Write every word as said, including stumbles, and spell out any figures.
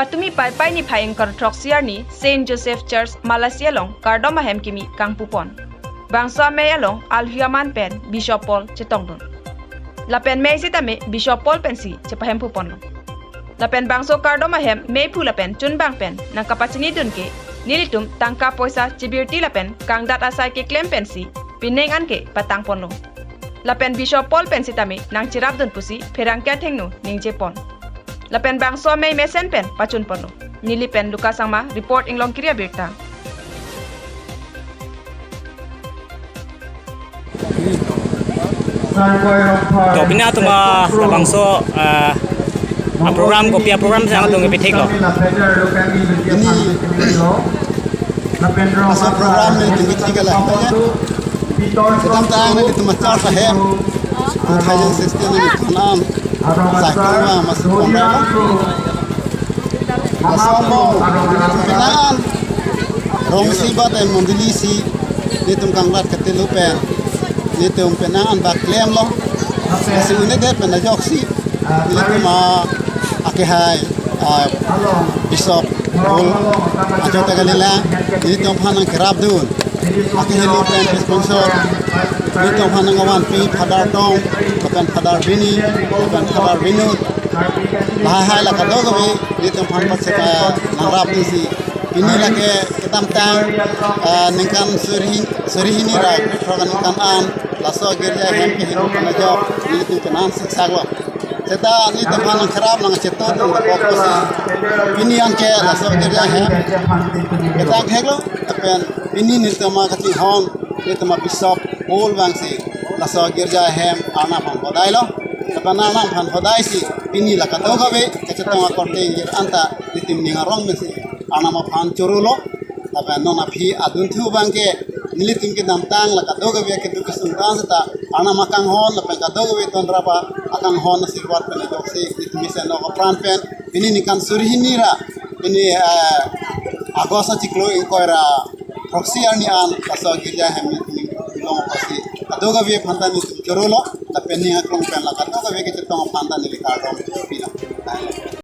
Patumi Paipai niphai ingkoi throksi arni Saint Joseph Church Malasi along kardom ahem kimi kangpupon. Bangso amei along alhwi aman pen Bishop Paul chetongdun. Lapen mei sitame Bishop Paul pensi chepahempuponlo. Lapen bangso kardom ahem meiphu lapen chunbang pen nangkapachinidun ke nelitum tangka poisa chibirti lapen kangdat asai keklem pensi pining an ke patangponlo. Lapen Bishop Paul pen sitame nangcherapdun pusi pherangke athengno ningjepon. Lapen bangso amei mesen pen pachunponlo. Neli pen Lucas Sangma, report Inglongkiri Abirta. To, pini atum, ah, labangso, ah, a program, kopi a program si atum kepitheklo? Ini masa program ini tinggi tinggi lah, ya. Kedamtang nelitum a-church ahem, two thousand sixteen nelitum an, sakuma masuk pondai. Laso mo, nelitum penang an rongsi bat en mondoli si, nelitum kanglat katilu pen, nelitum penang an bak klemlo. Lasi un'edet pen ajoksi nelitum a, akehai, ah, Bishop Paul ajo ta kalilang, nelitum aphan nangkerapdun. Akehelo pen sponsor, nelitum aphan nangvanpi Father Tong, lapen Father Bini, lapen Father Binod. Lahai hai la kadokave nelitum aphan pachepa nangrapdunsi, pini lake kedamtang, ah, ningkan suri, suri hini ra throk aningkan an, laso girja ahem kehelo pen ajok nelitum penang siksaklo. Seta nelitum aphan nangkerap nangchetongdun apotsi, pini anke laso girja ahem ketang heklo, lapen pini nelitum akachinghon, nelitum a-Bishop Paul vangsi laso girja ahem Arnam aphan hodailo. Lapen Arnam aphan hodaisi pini la kadokave kachetong akorte ingjir anta nelitum ning arong pensi Arnam aphan chorolo. Lapen non aphi adunthu abangke nelitum kedamtang la kadokave keduk kesung tang seta Arnam akanghon lapen kadokave tonrap akanghon asirwat pen ajoksi nelitum mesen nok apran pen pini ningkan suri hini ra, pini, eh, August achiklo ingkoi ra throksi arni an laso girja ahem nelitum long apotsi kadokave aphan ta nelitum chorolo, lapen ning aklong pen la kadokave kachetong aphan ta neli kardom pilo.